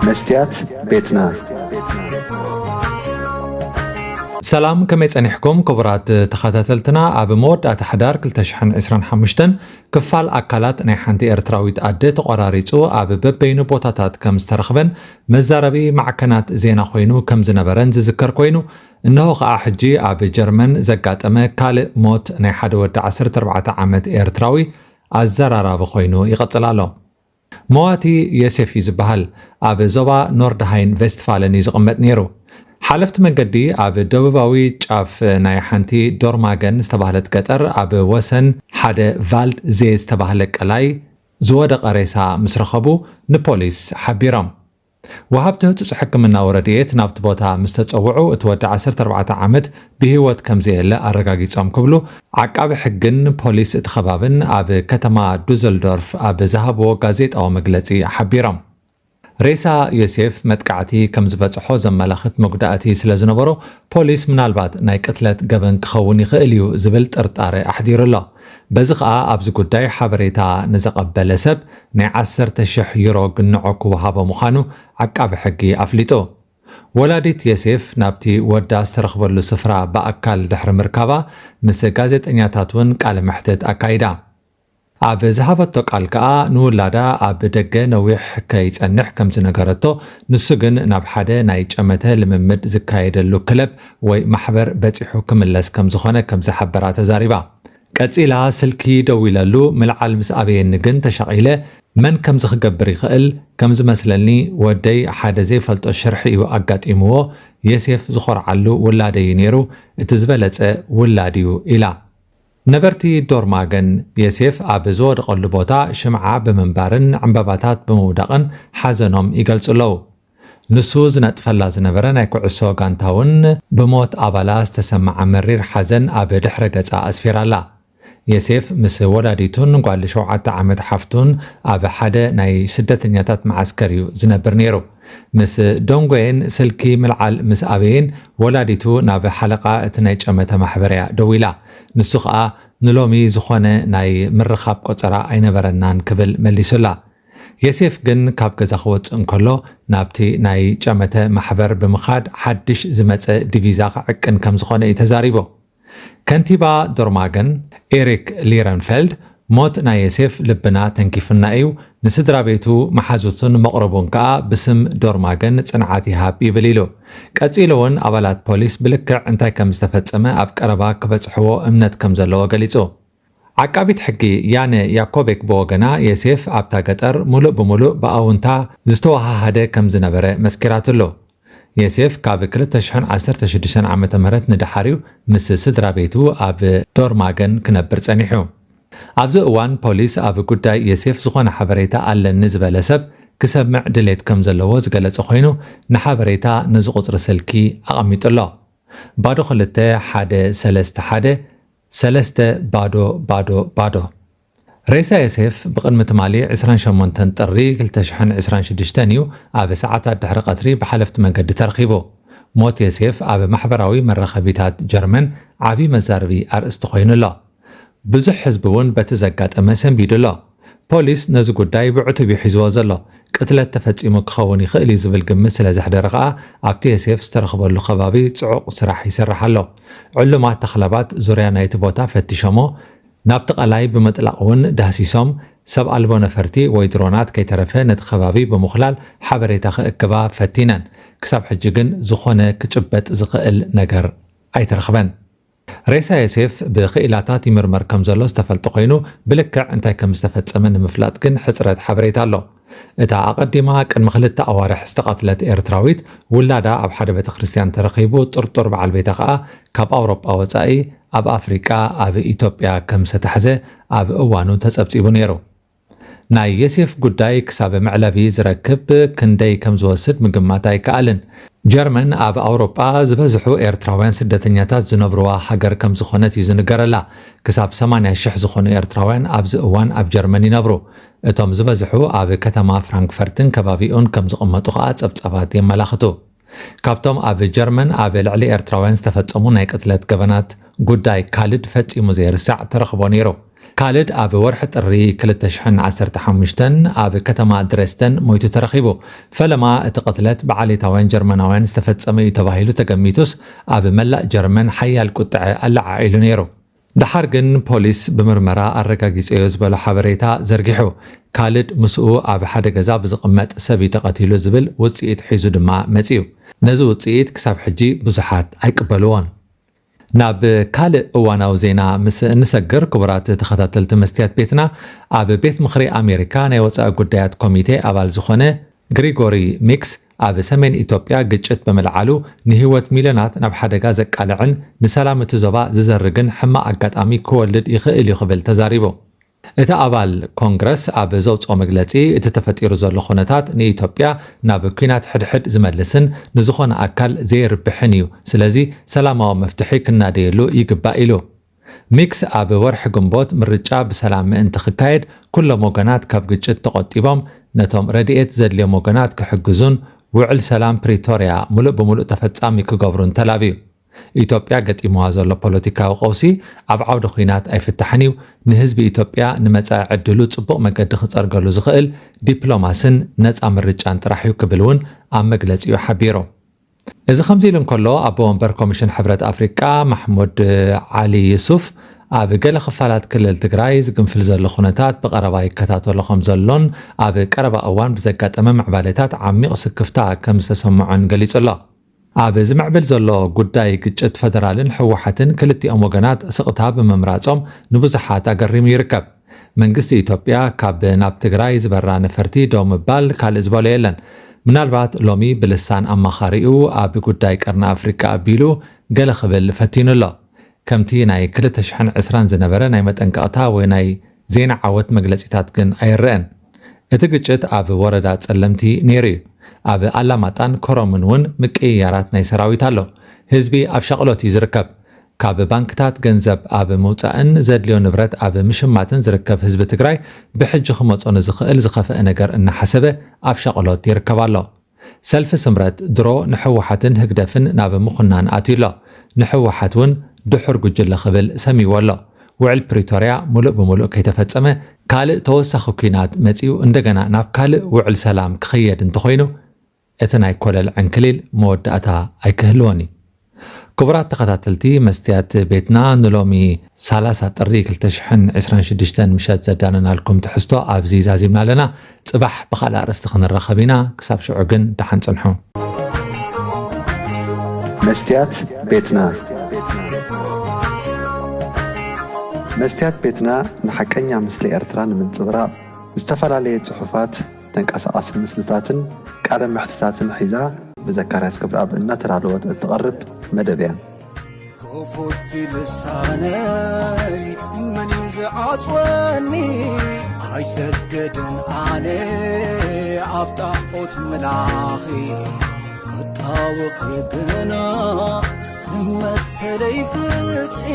መስትያት ቤትና። ሰላም፣ ከመይ ጸኒሕኩም ክቡራት ተኸታተልትና? ኣብ መወዳእታ ሕዳር ክልተ ሽሕን ዕስራን ሓሙሽተን ክፋል ኣካላት ናይ ሓንቲ ኤርትራዊት ኣደ ተቖራሪጹ ኣብ በበይኑ ቦታታት ከም ዝተረኽበን መዛረቢ ማዕከናት ዜና ኮይኑ ከም ዝነበረን ዝዝከር ኮይኑ፣ እንሆ ከኣ ሕጂ ኣብ ጀርመን ዘጋጠመ ካልእ ሞት ናይ ሓደ ወዲ ዓሰርተ ኣርባዕተ ዓመት ኤርትራዊ ኣዘራራቢ ኮይኑ ይቐጽል ኣሎ። መዋቲ ዮሴፍ እዩ ዝበሃል። ኣብ ዞባ ኖርድሃይን ቬስትፋለን እዩ ዝቕመጥ ነይሩ። ሓለፍቲ መገዲ ኣብ ደቡባዊ ጫፍ ናይ ሓንቲ ዶርማገን ዝተባህለት ገጠር ኣብ ወሰን ሓደ ቫልድ ዜ ዝተባህለ ቀላይ ዝወደቐ ሬሳ ምስ ረኸቡ ንፖሊስ ሓቢሮም። ወሃብቲ ህጹጽ ሕክምናዊ ረድኤት ናብቲ ቦታ ምስ ተጸውዑ፣ እቲ ወዲ ዓሰርተ ኣርባዕተ ዓመት ብህይወት ከም ዘየለ ኣረጋጊጾም ክብሉ ዓቃቢ ሕግን ፖሊስ እቲ ከባብን ኣብ ከተማ ዱዘልዶርፍ ኣብ ዝሃብዎ ጋዜጣዊ መግለጺ ሓቢሮም። ሬሳ ዮሴፍ መጥቃዕቲ ከም ዝበጽሖ ዘመላኽት መጉዳእቲ ስለ ዝነበሮ፣ ፖሊስ ምናልባት ናይ ቅትለት ገበን ክኸውን ይኽእል እዩ ዝብል ጥርጣረ ኣሕዲሩ ኣሎ። በዚ ኸኣ ኣብዚ ጉዳይ ሓበሬታ ንዘቐበለ ሰብ ናይ ዓሰርተ ሽሕ ዩሮ ግንዖ ክወሃቦ ምዃኑ ዓቃቢ ሕጊ ኣፍሊጡ። ወላዲት ዮሴፍ ናብቲ ወዳ ዝተረኽበሉ ስፍራ ብኣካል ድሕሪ ምርካባ፣ ምስ ጋዜጠኛታት እውን ቃለ መሕትት ኣካይዳ። ኣብ ዝሃበቶ ቃል ከኣ፣ ንውላዳ ኣብ ደገ ነዊሕ ከይጸንሕ ከም ዝነገረቶ፣ ንሱ ግን ናብ ሓደ ናይ ጨመተ ልምምድ ዝካየደሉ ክለብ ወይ ማሕበር በጺሑ ክምለስ ከም ዝኾነ ከም ዝሓበራ ተዛሪባ። ቀጺላ፣ ስልኪ ደዊለሉ፣ ምልዓል ምስ ኣበየኒ ግን ተሻቒለ፣ መን ከምዚ ክገብር ይኽእል? ከም ዝመስለኒ፣ ወደይ ሓደ ዘይፈልጦ ሽርሒ እዩ ኣጋጢምዎ። ዮሴፍ ዝኾርዓሉ ውላደይ እዩ ነይሩ። እቲ ዝበለጸ ውላድ እዩ፣ ኢላ። ነበርቲ ዶርማገን፣ ዮሴፍ ኣብ ዝወደቐሉ ቦታ ሽምዓ ብምንባርን ዕምባባታት ብምውዳቕን ሓዘኖም ይገልጹ ኣለዉ። ንሱ ዝነጥፈላ ዝነበረ ናይ ኩዕሶ ጋንታ እውን ብሞት ኣባላ ዝተሰምዓ መሪር ሓዘን ኣብ ድሕረ ገጻ ኣስፊራ ኣላ። ዮሴፍ ምስ ወላዲቱን ጓል ሸውዓተ ዓመት ሓፍቱን ኣብ ሓደ ናይ ስደተኛታት መዓስከር እዩ ዝነብር ነይሩ። ምስ ዶንጎየን ስልኪ ምልዓል ምስ ኣበየን፣ ወላዲቱ ናብ ሓለቓ እቲ ናይ ጨመተ ማሕበር እያ ደዊላ። ንሱ ኸኣ፣ "ንሎሚ ዝኾነ ናይ ምርኻብ ቆጸራ ኣይነበረናን" ክብል መሊሱላ። ዮሴፍ ግን ካብ ገዛ ክወጽእ እንከሎ፣ ናብቲ ናይ ጨመተ ማሕበር ብምኻድ ሓድሽ ዝመጸ ዲቪዛ ክዕቅን ከም ዝኾነ እዩ ተዛሪቡ። ከንቲባ ዶርማገን ኤሪክ ሊረንፌልድ፣ "ሞት ናይ ዮሴፍ ልብና ተንኪፉና እዩ፣ ንስድራ ቤቱ፣ መሓዙቱን መቕረቡን ከኣ ብስም ዶርማገን ጽንዓት ይሃብ" ይብል ኢሉ። ቀጺሉ እውን ኣባላት ፖሊስ ብልክዕ እንታይ ከም ዝተፈጸመ ኣብ ቀረባ ክበጽሕዎ እምነት ከም ዘለዎ ገሊጹ። ዓቃቢት ሕጊ ያነ ያኮቤክ ብወገና፣ ዮሴፍ ኣብታ ገጠር ምሉእ ብምሉእ ብኣውንታ ዝተወሃሃደ ከም ዝነበረ መስኪራትሉ። ዮሴፍ ካብ ክልተ ሽሕን ዓሰርተ ሽዱሽተን ዓመተ ምህረት ንደሓር እዩ ምስ ስድራ ቤቱ ኣብ ዶርማገን ክነብር ጸኒሑ። ኣብዚ እዋን ፖሊስ ኣብ ጉዳይ ዮሴፍ ዝኾነ ሓበሬታ ኣለኒ ዝበለ ሰብ ክሰምዕ ድሌት ከም ዘለዎ ዝገለጸ ኮይኑ፣ ንሓበሬታ ነዚ ቁጽሪ ስልኪ ኣቐሚጡ ኣሎ። ባዶ ክልተ ሓደ ሰለስተ ሓደ ሰለስተ ባዶ ባዶ ባዶ። ሬሳ ዮሴፍ ብቕድሚ ትማሊ ዕስራን ሸሞንተን ጥሪ ክልተ ሽሕን ዕስራን ሽዱሽተን እዩ ኣብ ሰዓታት ድሕሪ ቀትሪ ብሓለፍቲ መንገዲ ተረኺቡ። ሞት ዮሴፍ ኣብ ማሕበራዊ መራኸቢታት ጀርመን ዓቢ መዛረቢ ኣርእስቲ ኮይኑ ኣሎ። ብዙሕ ህዝቢ እውን በቲ ዘጋጠመ ሰንቢዱ ኣሎ። ፖሊስ ነዚ ጉዳይ ብዕቱብ እዩ ሒዝዎ ዘሎ። ቅትለት ተፈጺሙ ክኸውን ይኽእል እዩ ዝብል ግምት ስለ ዘሕደረ ከኣ፣ ኣብቲ ዮሴፍ ዝተረኽበሉ ከባቢ ጽዑቕ ስራሕ ይሰርሕ ኣሎ። ዕሉማት ተኽለባት ዙርያ ናይቲ ቦታ ፈቲሾሞ፣ ናብቲ ቀላይ ብምጥላቕ እውን ዳህሲሶም፣ ሰብ ኣልቦ ነፈርቲ ወይ ድሮናት ከይተረፈ ነቲ ከባቢ ብምኹላል ሓበሬታ ክእክባ ፈቲነን። ክሳብ ሕጂ ግን ዝኾነ ክጭበጥ ዝኽእል ነገር ኣይተረኽበን። ሬሳ ዮሴፍ ብክኢላታት ይምርመር ከም ዘሎ ዝተፈልጠ ኮይኑ፣ ብልክዕ እንታይ ከም ዝተፈጸመ ንምፍላጥ ግን ሕጽረት ሓበሬታ ኣሎ። እታ ኣቐዲማ ቅድሚ ክልተ ኣዋርሕ ዝተቐትለት ኤርትራዊት፣ ውላዳ ኣብ ሓደ ቤተክርስትያን ተረኺቡ፣ ጥርጡር በዓል ቤታ ከኣ ካብ ኣውሮጳ ወጻኢ ኣብ ኣፍሪቃ፣ ኣብ ኢትዮጵያ ከም ዝተታሕዘ ኣብ እዋኑ ተጸብጺቡ ነይሩ። ናይ ዮሴፍ ጉዳይ ክሳብ መዕለቢ ዝረክብ ክንደይ ከም ዝወስድ ምግማት ኣይከኣልን። ጀርመን ኣብ ኣውሮጳ ዝበዝሑ ኤርትራውያን ስደተኛታት ዝነብርዋ ሃገር ከም ዝኾነት እዩ ዝንገረላ። ክሳብ ሰማንያ ሽሕ ዝኾኑ ኤርትራውያን ኣብዚ እዋን ኣብ ጀርመን ይነብሩ። እቶም ዝበዝሑ ኣብ ከተማ ፍራንክፈርትን ከባቢኡን ከም ዝቕመጡ ከኣ ጸብጻባት የመላኽቱ። ካብቶም ኣብ ጀርመን ኣብ ልዕሊ ኤርትራውያን ዝተፈጸሙ ናይ ቅትለት ገበናት ጉዳይ ካልድ ፈጺሙ ዘይርሳዕ ተረኽቦ ነይሩ። ካልድ ኣብ ወርሒ ጥሪ ክልተ ሽሕን ዓሰርተ ሓሙሽተን ኣብ ከተማ ድሬስደን ሞይቱ ተረኺቡ። ፈለማ እቲ ቅትለት ብዓሌታውያን ጀርመናውያን ዝተፈጸመ እዩ ተባሂሉ ተገሚቱስ፣ ኣብ መላእ ጀርመን ሓያል ቁጥዐ ኣለዓዒሉ ነይሩ። ደሓር ግን ፖሊስ ብምርመራ ኣረጋጊጸዮ ዝበሎ ሓበሬታ ዘርጊሑ። ካልድ ምስኡ ኣብ ሓደ ገዛ ብዝቕመጥ ሰብ እዩ ተቐቲሉ ዝብል ውጽኢት ሒዙ ድማ መጺኡ። ነዚ ውጽኢት ክሳብ ሕጂ ብዙሓት ኣይቅበልዎን። ናብ ካልእ እዋናዊ ዜና ምስ እንሰግር፣ ክቡራት ተኸታተልቲ መስትያት ቤትና፣ ኣብ ቤት ምኽሪ ኣሜሪካ ናይ ወጻኢ ጉዳያት ኮሚቴ ኣባል ዝኾነ ግሪጎሪ ሚክስ፣ ኣብ ሰሜን ኢትዮጵያ ግጭት ብምልዓሉ ንህይወት ሚልዮናት ናብ ሓደጋ ዘቃልዕን ንሰላም እቲ ዞባ ዝዘርግን ሕማቕ ኣጋጣሚ ክወልድ ይኽእል እዩ ክብል ተዛሪቡ። እቲ ኣባል ኮንግረስ ኣብ ዘውፅኦ መግለፂ፣ እቲ ተፈጢሩ ዘሎ ኩነታት ንኢትዮጵያ ናብ ኲናት ሕድሕድ ዝመልስን ንዝኾነ ኣካል ዘየርብሕን እዩ፣ ስለዚ ሰላማዊ መፍትሒ ክናደየሉ ይግባእ ኢሉ። ሚክስ ኣብ ወርሒ ግንቦት ምርጫ ብሰላም ምእንቲ ክካየድ፣ ኩሎም ወገናት ካብ ግጭት ተቖጢቦም ነቶም ረድኤት ዘድልዮም ወገናት ክሕግዙን ውዕል ሰላም ፕሪቶርያ ሙሉእ ብሙሉእ ተፈጻሚ ክገብሩን ተላብዩ። ኢትዮጵያ ገጢምዋ ዘሎ ፖለቲካዊ ቀውሲ ኣብ ዓውዲ ኲናት ኣይፍታሕን እዩ። ንህዝቢ ኢትዮጵያ ንመጻኢ ዕድሉ ጽቡቕ መገዲ ክጸርገሉ ዝኽእል ዲፕሎማስን ነጻ ምርጫን ጥራሕ እዩ ክብል እውን ኣብ መግለጺኡ ሓቢሩ። እዚ ከምዚ ኢሉ እንከሎ፣ ኣቦ ወንበር ኮሚሽን ሕብረት ኣፍሪቃ ማሕሙድ ዓሊ ዩሱፍ፣ ኣብ ገለ ክፋላት ክልል ትግራይ ዝግንፍል ዘሎ ኩነታት ብቐረባ ይከታተሎ ከም ዘሎን ኣብ ቀረባ እዋን ብዘጋጠመ ምዕባለታት ዓሚቕ ስክፍታ ከም ዝተሰምዖን ገሊጹ ኣሎ። ኣብ ዝምዕብል ዘሎ ጉዳይ ግጭት፣ ፈደራልን ህወሓትን ክልቲኦም ወገናት ስቕታ ብምምራጾም ንብዙሓት ኣገሪሙ ይርከብ። መንግስቲ ኢትዮጵያ ካብ ናብ ትግራይ ዝበራ ነፈርቲ ደው ምባል ካልእ ዝበሎ የለን። ምናልባት ሎሚ ብልሳን ኣማኻሪኡ ኣብ ጉዳይ ቀርኒ ኣፍሪቃ ኣቢሉ ገለ ክብል ፈቲኑ ኣሎ። ከምቲ ናይ ክልተ ሽሕን ዕስራን ዝነበረ ናይ መጠንቀቕታ ወይ ናይ ዜና ዓወት መግለጺታት ግን ኣይረኣን። እቲ ግጭት ኣብ ወረዳ ጸለምቲ ነይሩ እዩ። ኣብ ኣላማጣን ኮረምን እውን ምቅይያራት ናይ ሰራዊት ኣሎ። ህዝቢ ኣብ ሻቕሎት እዩ ዝርከብ። ካብ ባንክታት ገንዘብ ኣብ ምውጻእን ዘድልዮ ንብረት ኣብ ምሽማትን ዝርከብ ህዝቢ ትግራይ፣ ብሕጂ ክመጾ ንዝኽእል ዝኸፍአ ነገር እናሓሰበ ኣብ ሻቕሎት ይርከብ ኣሎ። ሰልፊ ስምረት ድሮ ንህወሓትን ህግደፍን ናብ ምኹናን ኣትዩ ኣሎ። ንህወሓት እውን ድሑር ጉጅለ ክብል ሰሚዎ ኣሎ። ውዕል ፕሪቶርያ ሙሉእ ብሙሉእ ከይተፈጸመ፣ ካልእ ተወሳኺ ኲናት መጺኡ እንደገና ናብ ካልእ ውዕል ሰላም ክኸየድ እንተኾይኑ፣ እቲ ናይ ኮለል ዕንክሊል መወዳእታ ኣይክህልዎን እዩ። ክቡራት ተኸታተልቲ መስትያት ቤትና፣ ንሎሚ ሰላሳ ጥሪ ክልተ ሽሕን ዕስራን ሽዱሽተን ምሸት ዘዳለናልኩም ትሕዝቶ ኣብዚ ዛዚምና ኣለና። ጽባሕ ብኻልእ ኣርእስቲ ክንራኸብ ኢና። ክሳብ ሽዑ ግን ደሓን ጽንሑ። መስትያት ቤትና። መስትያት ቤትና ንሓቀኛ ምስሊ ኤርትራ ንምንጽብራቕ ዝተፈላለየ ጽሑፋት፣ ተንቀሳቓሲ ምስልታትን ቃለ መሕትታትን ሒዛ ብዘካርያስ ክብረኣብ እናተዳለወት እትቐርብ መደብ እያ። ክፉት ልሳነይ መን እዩ ዝዓጽወኒ? ኣይሰግድን ኣነ ኣብ ጣዖት ምላኺ፣ ክጣወኺ ግና ንመሰለይ ፍትሒ።